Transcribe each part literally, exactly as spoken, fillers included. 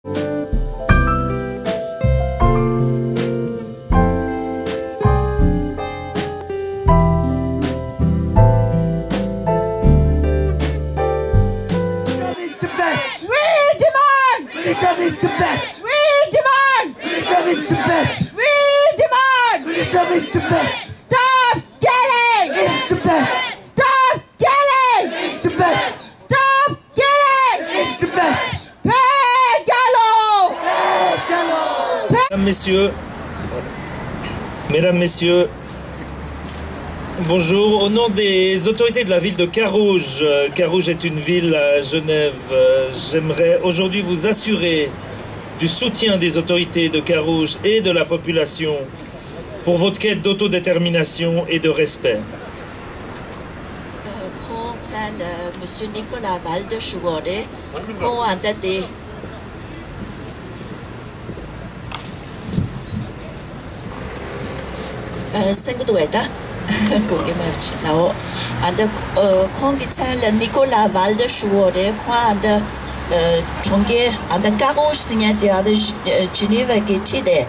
We demand! Freedom in Tibet! We demand! Freedom in Tibet! We demand! Freedom in Tibet! Stop killing! In Tibet! Stop killing! In Tibet! Stop killing! In Tibet! བོད་རྒྱལ་ལོ། Mesdames, Messieurs, Mesdames, Messieurs, bonjour. Au nom des autorités de la ville de Carouge, euh, Carouge est une ville à Genève, euh, j'aimerais aujourd'hui vous assurer du soutien des autorités de Carouge et de la population pour votre quête d'autodétermination et de respect. ཁོང་ཚང་ལ་Monsieur Nicolas Valde ཞུ་དགོས་རེད། ཁོང་ཨ་ད་དེ། ཨ་སེང་གེ་དུ་བས་ད། གོ་གེ་མ་ཅི་ལའོ། ཨ་ད་ཁོང་གི་མཚན་ལ་Nicolas Valde ཞུ་དགོས་རེད། ཁོང་ཨ་ད་གྲོང་ཁྱེར་ཨ་ད་ཀ་ཀོ་ཞི་ཉན་དེ་ཨ་ད་Geneva གི་ཁྲི་དེ།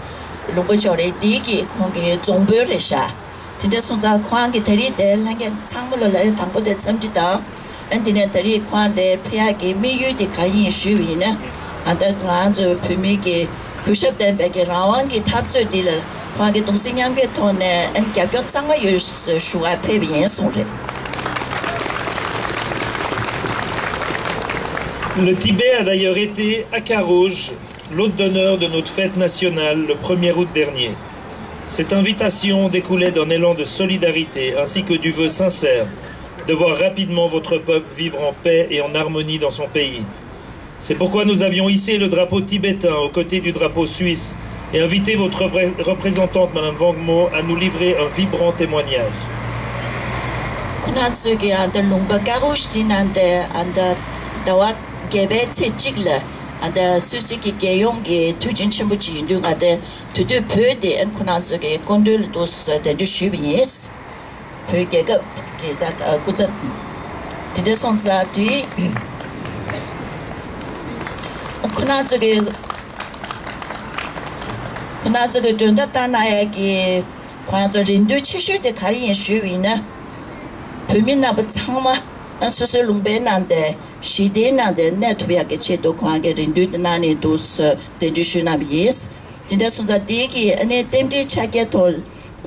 ལུང་པ་ཅོག་རེད། དེའི་གི་ཁོང་གི་རྫོང་དཔོན་རེད་ཤག་དེ་འདྲ་སོང་ཙང་ཁོང་གི་ད་རེས་དེ་ལྷན་རྒྱས་ཚང་མ་ལ་ལ་དང་པོ་དེ་འཚམས་འདྲི་དང་། ཨ་དེ་ནས་ད་རེས་ཁོང་དེ་ཕེབས་ཡག་གི་དམིགས་ཡུལ་དེ་ག་རེ་ཡིན་ཞུས་པ་ཡིན་ན། ཨ་ད་ང་ཚོ་བོད་མི་གི་གུས་ཞབས་ལྡན་པའི་གི་རང་དབང་གི་འཐབ་རྩོད་འདི་ལ་ཁོང་གི་གདུང་སེམས་མཉམ་སྐྱེད་ཐོག་ནས་ཨ་རྒྱབ་སྐྱོར་གཙང་མ་ཡོད་ཞུ་བར་ཕེབས་པ་ཡིན་གསུངས་རེད། Le Tibet a d'ailleurs été à Carouge, l'hôte d'honneur de notre fête nationale le premier août dernier. Cette invitation découlait d'un élan de solidarité ainsi que du vœu sincère de voir rapidement votre peuple vivre en paix et en harmonie dans son pays. C'est pourquoi nous avions hissé le drapeau tibétain aux côtés du drapeau suisse et invité votre repré- représentante, Madame Wang Mo, à nous livrer un vibrant témoignage. ཁོང་ཚོས་ཀྱི་ཨ་ད་ལུང་པ་ཀ་ཀོ་ཞི་ཏི་ནང་དེ་ཨ་ད་ཟླ་བ་བརྒྱད་པའི་ཚེས་གཅིག་ལ་ཨ་ད་སུད་སི་གི་རྒྱལ་ཡོངས་ཀྱི་དུས་ཆེན་ཆེན་པོ་ཅིག་ཡིན་དུས་ང་དེ་དུས་དུས་བོད་དེ་ཨ་ཁོང་ཚོས་ཀྱི་སྐུ་མགྲོན་ལ་འདུག་སེ་གདན་འདྲེན་ཞུས་པ་ཡིན། བོད་རྒྱལ་ཁབ་ཀྱི་ད་སྐུ་ཚབ་དེ་འདྲ་སོང་ཙང་དུས་ཁོང་ཚོས་ཀྱི་ཁོང་ཚོས་ཀྱི་མགྲོན་བརྡ་བཏང་གནང་ཡག་གི་ཁོང་ཚོ་རེ་འདུན་ཆེ་ཤོས་དེ་ག་རེ་ཡིན་ཞུས་པ་ཡིན་ན། བོད་མི་རྣམ་པ་ཚང་མ་སོ་སོའི་ལུང་པའི་ནང་དེ་ཞི་བདེའི་ནང་དེ་གནས་ཐུབ་ཡག་གི་ཆེད་དུ་ཁོང་གིས་རེ་འདུན་དེ་གནང་ནས་འདུག་སེ་གདན་འདྲེན་ཞུས་གནང་བ་ཡིན། དེ་འདྲ་སོང་ཙང་དེ་གི་ཨ་ནི་རྟེན་འབྲེལ་ཆ་རྐྱེན་ཐོག་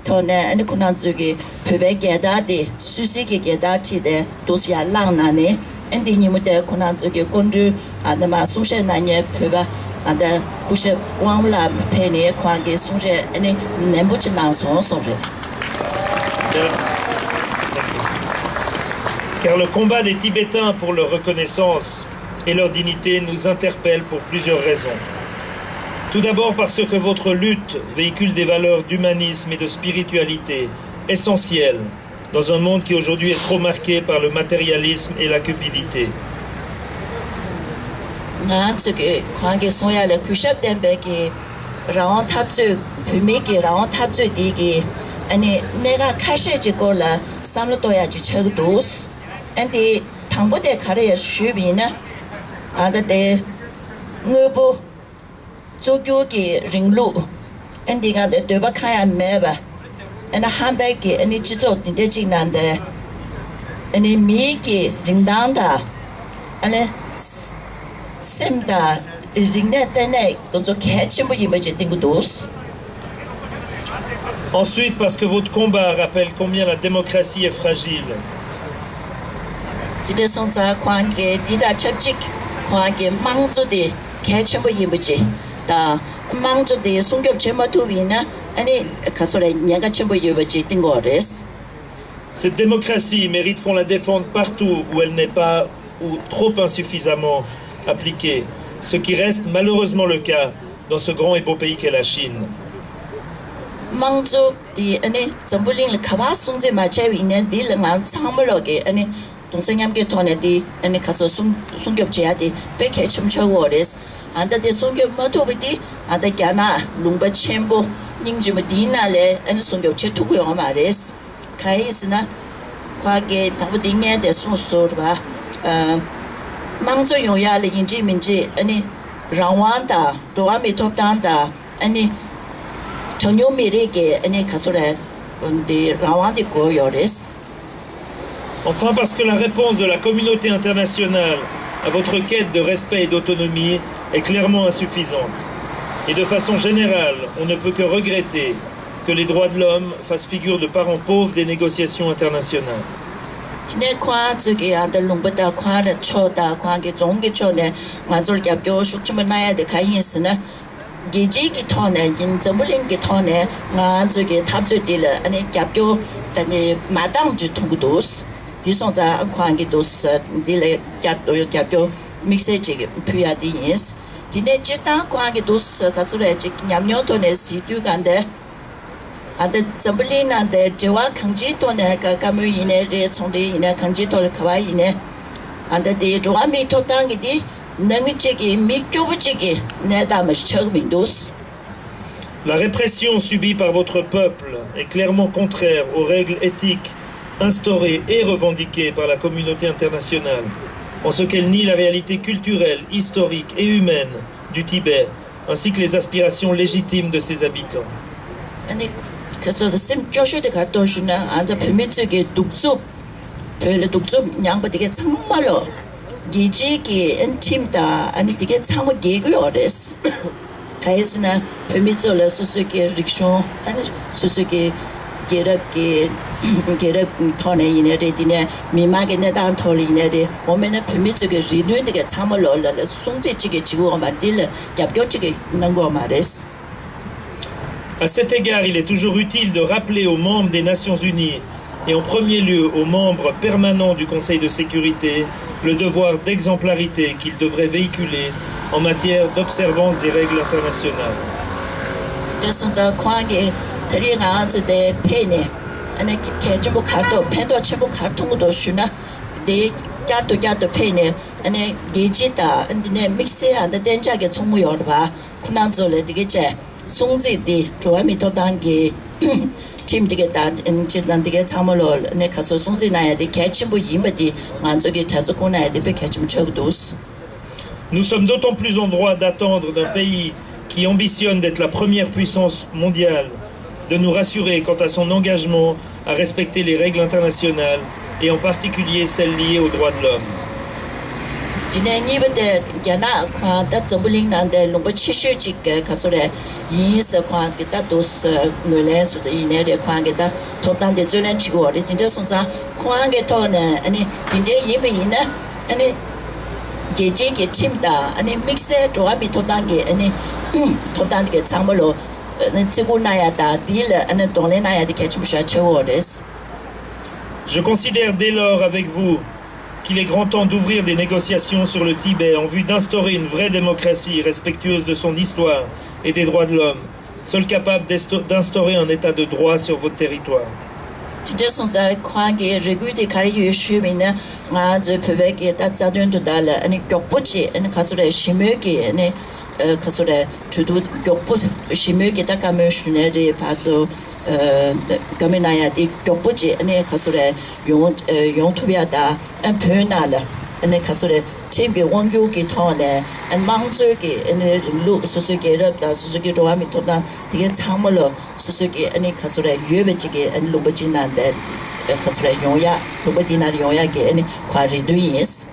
ཐོག་ནས་ཨ་ནི་ཁོང་རྣམ་ཚོས་ཀྱི་བོད་པའི་རྒྱལ་དར་དེ་སུད་སི་གི་རྒྱལ་དར་ཁྲིད་དེ་འདུག་སེ་ཡར་བསླངས་གནང་ནས་ཨ་ནི་དེ་ཉིན་མོ་དེ་ཁོང་རྣམ་ཚོས་ཀྱི་སྐུ་མགྲོན་ཨ་ནི་མར་གསུང་བཤད་གནང་མཁན་བོད་པ་ཨ་ནི་སྐུ་ཞབས་དབང་མོ་ལགས་ཕེབས་ནས་ཁོང་གིས་གསུང་བཤད་ཨ་ནི་ནན་པོ་ཅིག་གནང་སོང་གསུངས་རེད། Car le combat des Tibétains pour leur reconnaissance et leur dignité nous interpelle pour plusieurs raisons. Tout d'abord parce que votre lutte, véhicule des valeurs d'humanisme et de spiritualité essentielles dans un monde qui aujourd'hui est trop marqué par le matérialisme et la cupidité. ང་ཚོ་གི་ཁོང་གི་གསུང་ཡ་ལ་གུས་ཞབས་ལྡན་པའི་གི་རང་དབང་འཐབ་རྩོད། བོད་མི་གི་རང་དབང་འཐབ་རྩོད་འདི་གི་ཨ་ནི་གནད་འགག་ཁ་ཤས་ཀྱི་སྐོར་ལ་བསམ་བློ་གཏོང་ཡ་ཅིག་ཆགས་ཀྱི་འདུག་ཨ་ནི་དང་པོ་དེ་ག་རེ་ཡ་ཞུས་པ་ཡིན་ན། ཨ་ད་དེ་དངོས་པོ། གཙོ་གྱུར་གྱི་རིང་ལུགས། ཨ་འདི་ག་དེ་འདོད་པ་གང་ཡང་མེད་པ། ཨ་ནི་ཧམ་པའི་གི་ཨ་ནི་སྤྱི་ཚོགས་འདི་འདྲ་ཅིག་ནང་དེ། ཨ་ནི་མིའི་གི་རིན་ཐང་དང་། ཨ་ནི་ས- སེམས་དང་རིག་གནས་ལྟེ་གནས་དེ་ཚོ་གལ་ཆེན་པོ་ཡིན་པ་ཅིག་བསྟན་གྱི་འདུག Ensuite, parce que votre combat rappelle combien la démocratie est fragile. དེ་འདྲ་སོང་ཙང་ཁོང་གིས་འདི་དང་ཆབས་ཅིག་ཁོང་གིས་དམངས་གཙོ་དེ་གལ་ཆེན་པོ་ཡིན་པ་ཅིག་དང་། དམངས་གཙོ་དེ་སྲུང་སྐྱོབ་བྱེད་མ་ཐུབ་པ་ཡིན་ན་ཨ་ནི་ག་ཚོད་རེད། ཉེན་ཁ་ཆེན་པོ་ཡོད་པ་ཅིག་བསྟན་གྱི་ཡོད་རེད། Cette démocratie mérite qu'on la défende partout où elle n'est pas ou trop insuffisamment appliquée, ce qui reste malheureusement le cas dans ce grand et beau pays qu'est la Chine. དམངས་གཙོ་དེ་ཨ་ནི་འཛམ་བུ་གླིང་ལ་ག་པར་སྲུང་བརྩི་མ་བྱས་པ་ཡིན་ན་འདི་ལ་ང་ཚང་མ་ལོག་གི་ཨ་ནི་གདུང་སེམས་མཉམ་སྐྱེད་ཐོག་ནས་འདི་ཨ་ནི་ག་ཚོད་སྲུང་སྲུང་སྐྱོབ་བྱེད་ཡ་དེ་དཔེ་གལ་ཆེན་པོ་ཆགས་ཀྱི་ཡོད་རེད། ཨ་ད་དེ་སྲུང་སྐྱོབ་མ་ཐུབ་པ་དེ་ཨ་ད་རྒྱ་ནག་ལུང་པ་ཆེན་པོ་སྙིང་རྗེ་མོ་འདིའི་ནང་ལ་ཨ་ནི་སྲུང་སྐྱོབ་བྱེད་ཐུབ་ཀྱི་ཡོད་མ་རེད། གང་ཡིན་ཟེར་ན། ཁོ་གིས་དང་པོ་འདི་སྔོན་དེ་གསུངས་སོང་རེད་པ། ཨ། དམངས་གཙོ་ཡོང་ཡ་ལ་ཡིན་གཅིག་མིན་གཅིག་ཨ་ནི་ རང་དབང་དང་འགྲོ་བ་མིའི་ཐོབ་ཐང་དང་ཨ་ནི་གྲངས་ཉུང་མི་རིགས་ཀྱི་ཨ་ནི་ག་ཚོད་རེད། འདི་རང་དབང་དེ་དགོས་ཡོད་རེད། Enfin, parce que la réponse de la communauté internationale à votre quête de respect et d'autonomie est clairement insuffisante. Et de façon générale, on ne peut que regretter que les droits de l'homme fassent figure de parent pauvre des négociations internationales. དེ་ནས་ཁོང་ཚོས་ཀྱི་ཨ་ད་ལུང་པ་དང་ཁོང་རང་ཕྱོགས་དང་ཁོང་གི་རྫོང་གི་ཕྱོགས་ནས་ང་ཚོར་རྒྱབ་སྐྱོར་ཤུགས་ཆེན་པོ་གནང་ཡ་དེ་ག་ཡིན་ཟེར་ན། རྒྱལ་སྤྱིའི་གི་ཐོག་ནས་ཡིན། འཛམ་བུ་གླིང་གི་ཐོག་ནས་ང་ཚོའི་གི་འཐབ་རྩོད་འདི་ལ་ཨ་ནི་རྒྱབ་སྐྱོར་ཨ་ནི་མ་བཏང་རྒྱུ་མཐོང་གི་འདུག་འདི་སོང་ཙང་ཁོང་གི་འདུག་འདི་ལ་བསྐྱར་དུ་རྒྱབ་སྐྱོར་དམིགས་བསལ་ཅིག་ཕུལ་ཡ་དེ་ཡིན། དེ་ནས་སྤྱིར་བཏང་ཁོང་གི་འདུག་ག་ཚོད་རེད་ཅིག་ཉམས་མྱོང་ཐོག་ནས་གཟིགས་དུས་གང་དེ། ཨ་ད་འཛམ་བུ་གླིང་ནང་དེ་འབྲེལ་བ་གང་ཅིའི་ཐོག་ནས་བཀའ་བཀའ་མོལ་ཡིན་ནའི་རེད། ཚོང་འབྲེལ་ཡིན་ནའི་གང་ཅིའི་ཐོག་ལ་ག་བ་ཡིན་ནའི། ཨ་ད་དེ་འགྲོ་བ་མིའི་ཐོབ་ཐང་གི་དེ་ནང་མི་གཅིག་གིས་མི་སྐྱོ་པོ་གཅིག་གི་གནས་སྟངས་མ་ཞིག་ཆགས་མི་འདུག La répression subie par votre peuple est clairement contraire aux règles éthiques instaurées et revendiquées par la communauté internationale, en ce qu'elle nie la réalité culturelle, historique et humaine du Tibet, ainsi que les aspirations légitimes de ses habitants. ཨ་ནི་ཁ་སོ་དང་སེམས་སྐྱོ་ཤོས་དེ་ག་རེ་འདུག་ཞུ་ན། ཨ་ད་བོད་མི་ཚོས་ཀྱི་གདུག་རྩུབ། བོད་ལ་གདུག་རྩུབ་མྱངས་པ་དེ་གའི་ཚང་མ་ལོ། རྒྱལ་སྤྱིའི་གི་ཨ་ནི་ཁྲིམས་དང་ཨ་ནི་དེ་གའི་ཚང་མ་འགལ་གྱི་ཡོད་རེད། གང་ཡིན་ཟེར་ན་བོད་མི་ཚོ་ལ་སོ་སོའི་གི་རིག་གཞུང་ཨ་ནི་སོ་སོའི་གི་རྒྱལ་རབས་ཀྱི་རྒྱལ་རབས་ཐོག་ནས་ཡིན་ནའི་རེད། དེ་ནས་མི་མང་གི་གནས་སྟངས་ཐོག་ལ་ཡིན་ནའི་རེད། འོ་མེད་ན་བོད་མི་ཚོ་གི་རེ་འདུན་དེ་གའི་ཚང་མ་ལོ་ལ་ལ་སྲུང་བརྩི་གཅིག་གི་བྱེད་དགོས་མ་རེད། དེ་ལ་རྒྱབ་སྐྱོར་གཅིག་གི་གནང་དགོས་མ་རེད། À cet égard, il est toujours utile de rappeler aux membres des Nations Unies, et en premier lieu aux membres permanents du Conseil de sécurité, le devoir d'exemplarité qu'ils devraient véhiculer en matière d'observance des règles internationales. དེ་སོང་ཙང་ཁོང་གིས་དེ་རིང་ང་ཚོ་དེ་ཕེབས་ནས་ཨ་ནི་གལ་ཆེན་པོ་ག་རེ་འདུག་ཕན་ཐོགས་ཆེན་པོ་ག་རེ་ཐོན་གྱི་འདུག་ཞུ་ན། དེ་བསྐྱར་དུ་བསྐྱར་དུ་ཕེབས་ནས་ཨ་ནི་རྒྱལ་སྤྱི་དང་ཨ་ནི་དེ་ནས་དམིགས་བསལ་ཨ་ནི་གཏན་འཇགས་ཀྱི་ཚོགས་མི་ཡོད་རེད་པ། ཁོ་རང་ཚོ་ལ་དེ་ག་བྱས། སྲུང་བརྩི་འདི་འགྲོ་བ་མིའི་ཐོབ་ཐང་གི་ཁྲིམས་འདི་གའི་དང་སྤྱིར་བཏང་འདི་གའི་ཚང་མ་ལོ་ནས་ཁ་སོ་སྲུང་བརྩི་གནང་ཡ་དེ་གལ་ཆེན་པོ་ཡིན་པ་འདི་ང་ཚོ་གི་དྲན་གསོ་བསྐུར་གནང་ཡ་དེ་དཔེ་གལ་ཆེན་པོ་ཆགས་ཀྱི་འདུག Nous sommes d'autant plus en droit d'attendre d'un pays qui ambitionne d'être la première puissance mondiale de nous rassurer quant à son engagement à respecter les règles internationales et en particulier celles liées aux droits de l'homme. དེ་ནས་གཉིས་པ་དེ་རྒྱ་ནག་ཁོང་ད་འཛམ་བུ་གླིང་ནང་དེ་ལུང་པ་ཆེ་ཤོས་གཅིག་ག་ཚོད་རེད་ཡིན་ཟེར། ཁོང་གི་ད་དུ་ངོས་ལེན་སུ་ཡིན་ནའི་རེད། ཁོང་གི་ད་ཐོབ་ཐང་དེ་རྩོད་ལེན་བྱེད་དགོས་རེད། དེ་འདྲ་སོང་ཙང་ཁོང་གི་ཐོག་ནས་ཨ་ནི་དེ་འདྲའི་ཡིན་པ་ཡིན་ན་ཨ་ནི་རྒྱལ་སྤྱིའི་གི་ཁྲིམས་དང་ཨ་ནི་དམིགས་བསལ་འགྲོ་བ་མིའི་ཐོབ་ཐང་གི་ཨ་ནི་ཐོབ་ཐང་དེ་གི་ཚང་མ་ལོ། བརྩི་བཀུར་གནང་ཡ་དང་འདི་ལ་ཨ་ནི་གདོང་ལེན་གནང་ཡ་དེ་གལ་ཆེན་པོ་ཞེ་དྲག་ཆགས་ཀྱི་ཡོད་རེད། Je considère dès lors avec vous qu'il est grand temps d'ouvrir des négociations sur le Tibet en vue d'instaurer une vraie démocratie respectueuse de son histoire et des droits de l'homme, seule capable d'instaurer un état de droit sur votre territoire. དེ་འདྲ་སོང་ཙང་ཁོང་གི་རེ་སྐུལ་དེ་ག་རེ་ཡོད་ཞུས་པ་ཡིན་ན། ང་ཚོའི་བོད་པའི་གི་ད་རྩ་དོན་དོན་དག་ལ་ཨ་ནི་མགྱོགས་པོ་ཅིག་ཨ་ནི་ག་ཚོད་རེད་ཞི་མོལ་གི་ཨ་ནི་ག་ཚོད་རེད་གྲོས་བསྡུར་མགྱོགས་པོ་ཞི་མོལ་གི་ད་བཀའ་མོལ་ཞུ་ནའི་རེད། ཕར་ཚུར་བཀའ་མོལ་གནང་ཡ་དེ་མགྱོགས་པོ་ཅིག་ཨ་ནི་ག་ཚོད་རེད་ཡོང་ཡོང་ཐུབ་ཡ་དང་ཨ་བོད་ནང་ལ་ཨ་ནི་ག་ཚོད་རེད་ཁྲིམས་ཀྱི་དབང་སྒྱུར་གྱི་ཐོག་ནས་ཨ་ནི་དམངས་གཙོའི་གི་ཨ་ནི་རིང་ལུགས་སོ་སོའི་རྒྱལ་རབས་དང་སོ་སོའི་གི་འགྲོ་བ་མིའི་ཐོབ་ཐང་དེ་གའི་ཚང་མ་ལོ། སོ་སོ་གི་ཨ་ནི་ག་ཚོད་རེད་ཡོད་པ་ཅིག་གི་ཨ་ནི་ལུང་པ་ཅིག་ནང་དེ་ག་ཚོད་རེད་ཡོང་ཡ་ལུང་པ་དེ་ནང་ཡོང་ཡ་གི་ཨ་ནི་ཁོ་རེ་འདུན་ཡིན།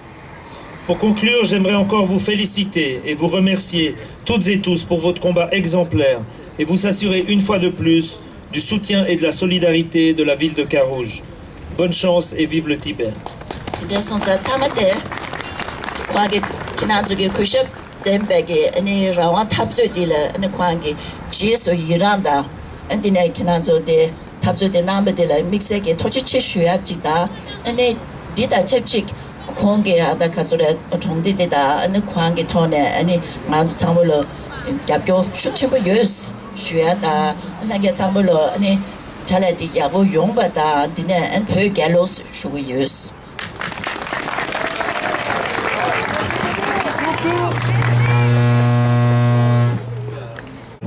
Pour conclure, j'aimerais encore vous féliciter et vous remercier toutes et tous pour votre combat exemplaire et vous assurer une fois de plus du soutien et de la solidarité de la ville de Karouge. Bonne chance et vive le Tibet. དེ་འདྲ་སོང་ཙང་མཐའ་མ་དེ་ཁོང་གི་ཁྱེད་རང་ཚོ་གི་གུས་ཞབས་ལྡན་པའི་གི་ཨ་ནི་རང་དབང་འཐབ་རྩོད་འདི་ལ་ཨ་ནི་ཁོང་གི་རྗེས་སུ་ཡི་རང་དང་ཨ་འདི་ནས་ཁྱེད་རང་ཚོ་དེ་འཐབ་རྩོད་དེ་གནང་བ་དེ་ལ་དམིགས་བསལ་གྱི་ཐུགས་རྗེ་ཆེ་ཞུ་ཡ་གཅིག་དང་ཨ་ནི་འདི་དང་ཆབས་ཅིག་ཁོང་གི་ཨ་ད་ག་ཚོད་རེད་གྲོང་སྡེ་དེ་དང་ཨ་ནི་ཁོང་གི་ཐོག་ནས་ཨ་ནི་ང་ཚོ་ཚང་མ་ལ་རྒྱབ་སྐྱོར་ཤུགས་ཆེན་པོ་ཡོད་ཞུ་ཡ་དང་ལྷན་རྒྱས་ཚང་མ་ལ་ཨ་ནི་དྲ་ལམ་དེ་ཡག་པོ་ཡོང་བ་དང་འདི་ནས་ཨ་ནི་བོད་རྒྱལ་ལོ་ཞུ་གི་ཡོད།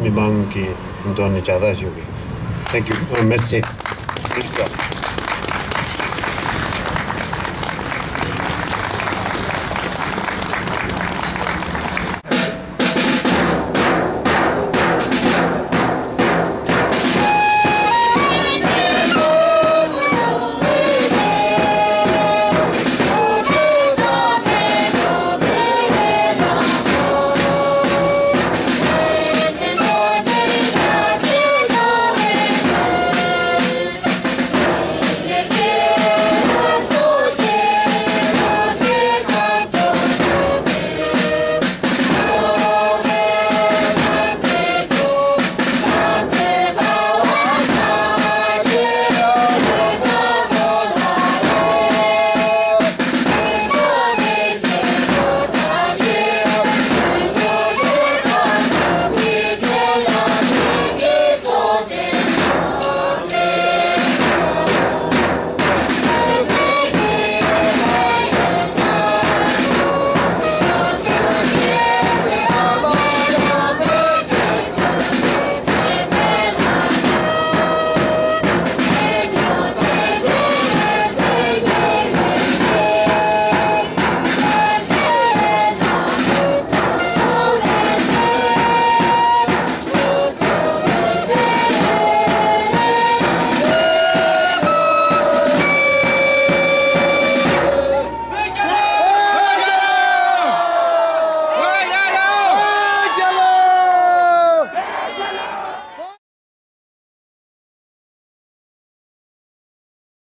མི་མང་གི་ཐོག་ནས་ལྕགས་ཐག་ཞུ་གི། Thank you. Merci.